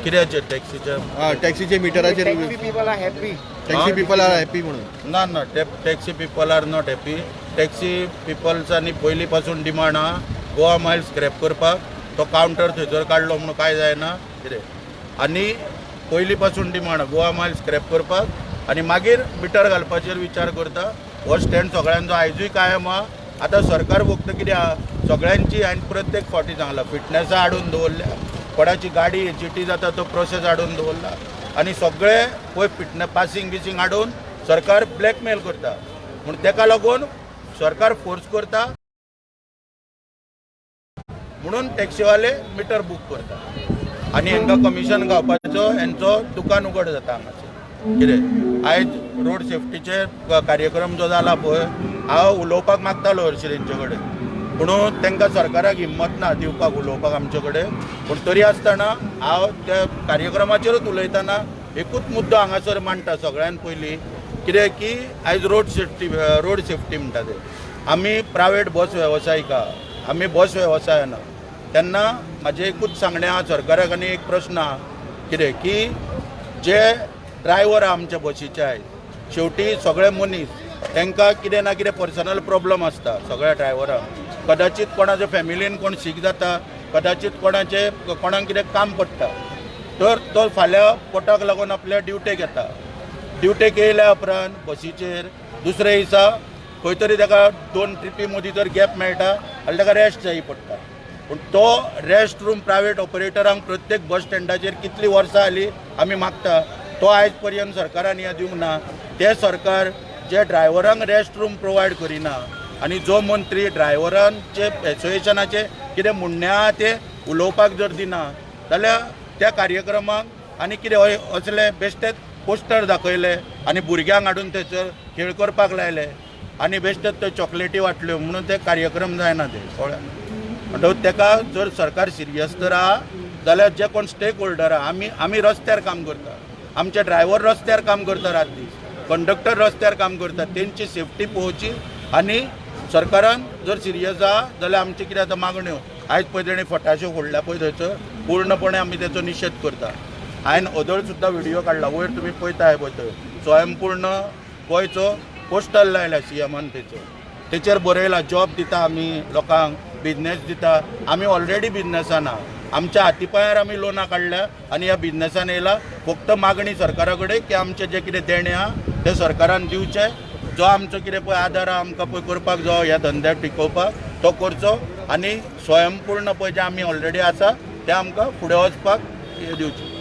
कित्याचेर टॅक्सीच्या? हा, टॅक्सीचे मिटराचेर. Taxi people are happy. Taxi people are happy म्हणून. ना ना, taxi people are not happy. Taxi पिपल्सांनी पयलीं पासून डिमांड आहा गोवा मायल्स स्क्रॅप करपाक. तो कावंटर थंयसर काडलो म्हणून कांय जायना कितें. आनी पयलीं पासून डिमांड गोवा मायल्स स्क्रॅप करपाक आनी मागीर मिटर घालपाचेर विचार करता. हो स्टँड सगळ्यांचो आयजूय कायम आहा. आतां सरकार फक्त कितें आहा, सगळ्यांची हांवें प्रत्येक फावटी सांगलां, फिटनॅसां हाडून दवरल्या, कोणाची गाडी एजीटी जाता तो प्रोसेस हाडून दवरला आनी सगळे पळय फिटनेस पासींग बिसींग हाडून सरकार ब्लॅकमेल करता. म्हूण तेका लागून सरकार फोर्स करता म्हणून टॅक्सीवाले मिटर बूक करता आनी हेंकां कमिशन गावपाचो हेंचो दुकान उगड जाता हांगासर. कितें आयज रोड सेफ्टीचे कार्यक्रम जो जाला पळय, हांव उलोवपाक मागतालो हरशीं तेंचे कडेन, पूण तांकां सरकाराक हिम्मत ना दिवपाक उलोवपाक आमचे कडेन. पूण तरी आसतना हांव त्या कार्यक्रमाचेरूच उलयतना एकूच मुद्दो हांगासर मांडटा सगळ्यान पयलीं, कितें की आयज रोड सेफ्टी म्हणटा ते, आमी प्रायवेट बस वेवसायिक आहा, आमी बस वेवसायान. तेन्ना म्हाजें एकूच सांगणें आहा सरकाराक आनी एक प्रश्न आहा, कितें की जे ड्रायवर आहा आमच्या बशीचे, आयज शेवटी सगळे मनीस, तांकां कितें ना कितें पर्सनल प्रॉब्लम आसता सगळ्या ड्रायवरांक. कदाचीत कोणाच्या फॅमिलीन कोण सीक जाता, कदाचीत कोणाचे कोणाक कितें काम पडटा, तर तो फाल्यां पोटाक लागून आपल्या ड्युटेक येता. ड्युटेक येयल्या उपरांत बसीचेर दुसऱ्या दिसा खंय तरी ताका दोन ट्रिपी मदीं जर गॅप मेळटा जाल्यार ताका रेस्ट जाय पडटा. पूण तो रेस्ट रूम प्रायवेट ऑपरेटरांक प्रत्येक बस स्टँडाचेर कितलीं वर्सां जालीं आमी मागता, तो आयज पर्यंत सरकारान हें दिवंक ना. ते सरकार जे ड्रायव्हरांक रेस्ट रूम प्रोवायड करिना आनी जो मंत्री ड्रायव्हरांचे एसोसिएशनाचे कितें म्हणणें आहा तें उलोवपाक जर दिना जाल्यार त्या कार्यक्रमाक आनी कितें हय असले बेश्टेच पोस्टर दाखयले आनी भुरग्यांक हाडून थंयसर खेळ करपाक लायले आनी बेश्टेच त्यो चॉकलेटी वांटल्यो म्हणून ते कार्यक्रम जायना ते, कळ्ळें? म्हणटकूच तेका जर सरकार सिरियस तर आहा जाल्यार जे कोण स्टेक होल्डर आहा, आमी रस्त्यार काम करता, आमचे ड्रायव्हर रस्त्यार काम करता, रात दीस कंडक्टर रस्त्यार काम करता, तेंची सेफ्टी पळोवची. आनी सरकारान जर सिरियस आहा जाल्यार आमची कितें आतां मागण्यो, आयज पळय तेणी फटाश्यो फोडल्या पळय थंयसर, पूर्णपणे आमी तेचो निशेध करता. हांवें ओदोळ सुद्दां व्हिडियो काडला, वयर तुमी पळयता पळय थंय स्वयंपूर्ण गोंयचो पोस्टर लायला सीएमान थंयसर. तेचेर बरयला जॉब दिता आमी लोकांक, बिजनेस दिता आमी. ऑलरेडी बिजनेसान आहा, आमच्या हातीपांयार आमी लोनां काडल्या आनी ह्या बिजनेसान येयला. फक्त मागणी सरकारा कडेन की आमचें जें कितें देणें आहा तें सरकारान दिवचें. जो आमचो कितें पळय आदार आहा आमकां पळय करपाक जावो, ह्या धंद्याक टिकोवपाक तो करचो आनी स्वयंपूर्ण पळय जें आमी ऑलरेडी आसा तें आमकां फुडें वचपाक हें दिवचें.